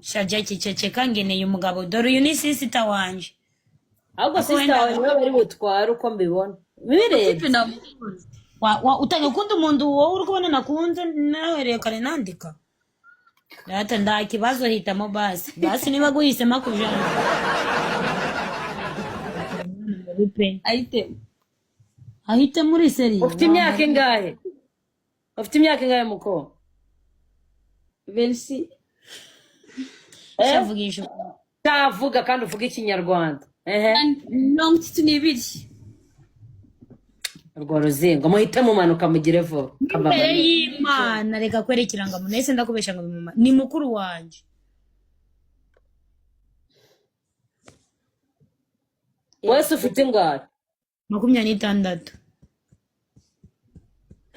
Sha Jackie, ceceka, ngeneye umugabo. Dore uyu ni sister wanje. Ahubwo Ariko sister wenda wawe niwe bari butware uko mbibona, birebye. Tipe namukunze. Utangiye gukunda umuntu wowe uri kubona nakunze, nahereye kare nandika. Data, nta kibazo, hitamo basi. Basi niba guhisemo kujana mubi pe. Ahitemo. Ahite muri seri. Ufite imyaka ingahe? Ufite imyaka ingahe, muko? 26. Eh? Shavugisha ukuri. Utavuga kandi uvuga Ikinyarwanda, ehe. 32. Urwo ruzingo muhite mumanuka mugire vuba. Imbere y'Imana, reka kwereka irangamuntu. Ese ndakubesha ngo bimuma ni mukuru wanje? Wese ufite ingahe? 26.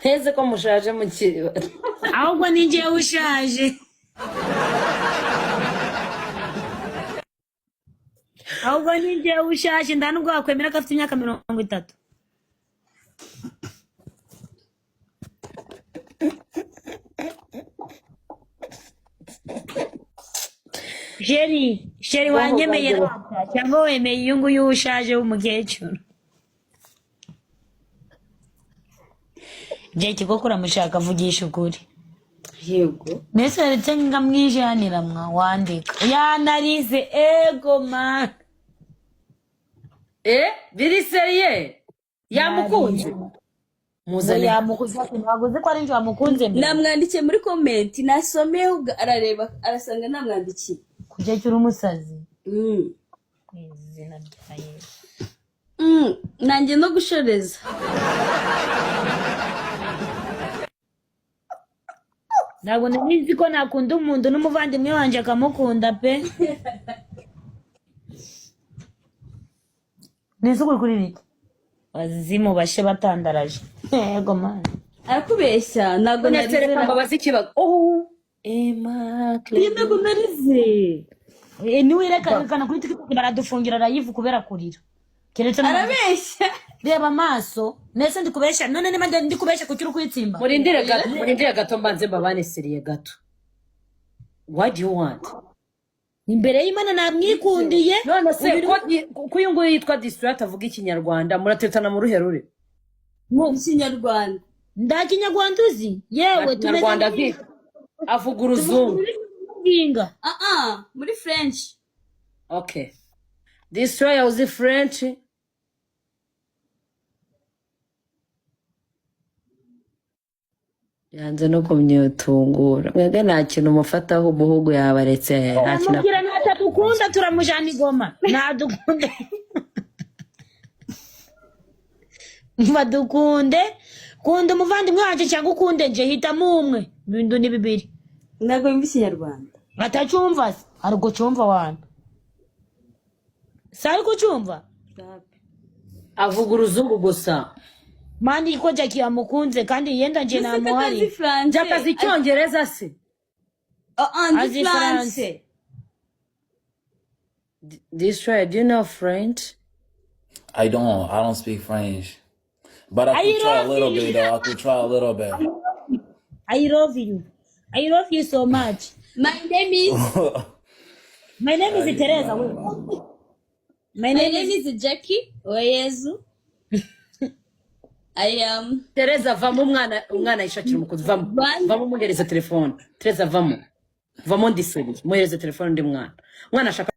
Nteze ko mushaje mukiri. Ahubwo ni njyewe ushaje, ahubwo ni njyewe ushaje. Nda nubwo wakwemera ko afite imyaka 30. Chéri, chéri, wanyemeye rata cyangwa wemeye uyu nguyu ushaje w'umukecuru? Jeki, koko uramushaka? Avugisha ukuri. Yego. Mbese yaretse ngamwijanira mwa wandika yanarize? Ego man. Eh, biri sérieux, yamukunze? Ngo Muzane. Yamukunze, ntabwo uzi ko ari njye wamukunze mbere? Namwandikiye muri comment, nasomeye ubwo arareba arasanga namwandikiye. Kujya cyura umusazi. Mu izina rya Yesu. Nanjye no gushoreza. Ntabwo nari nzi ko nakunda umuntu n'umuvandimwe wanjye akamukunda pe. Nese uri kuri iki? Abazimu bashe batandaraje. Yego man. Arakubeshya, ntabwo None narize. reka mbabaze ikibazo. Oh, Emma. Iyo ntabwo narize. Eh, niwirekana kuri TikTok baradufungira live kubera kurira, keretse Arabeshya. Reba amaso. Nese ndikubesha? None niba ndikubesha, kuki uri kwitsimba? Murindire gato, murindire gato, mbanze mbabane sérieux gato. What do you want? Imbere y'Imana namwikundiye. None se Uyu ko uyu nguyu yitwa Distrate avuga Ikinyarwanda, muratetana mu ruhe ruri? Mu Kinyarwanda. Nda Kinyarwanda uzi yewe. Nta Kinyarwanda azi, avuga uruzungu. Tumeze Ah ah, muri French. Okay, Destroyer, uzi French? Yanze no kumyutungura. Mwebwe nta kintu mufataho, umuhungu yabaretse, nta kintu. Amubwira natadukunda turamujana i Goma. Nadukunde, badukunde. Kunda umuvandimwe wanjye cyangwa ukunde nje, hitamo umwe. Ibintu ni bibiri. Ntabwo yumva Ikinyarwanda. Atacyumva se? Ari gucyumva wana, si ari kucyumva? Avuga uruzungu gusa. Man, ko Jackie yamukunze kandi yenda nje Mbese ko atazi namuhari. Français. Jack azi Icyongereza se? Ah ah, nzi Azi Français. Destroyer, do you know French? I don't. I don't speak French. But I I could try a love little you. bit though. I could try a little bit. I love you, I love you so much. My name is My name is Teresa. My My name name is is Jackie Oyezu. I am Tereza, vamo. Umwana, umwana yishakira umukozi. Vamo. One. Vamo, muhereze telefone. Tereza, vamo, vamo, ndisubiye, muhereze telefone undi mwana. Umwana ashaka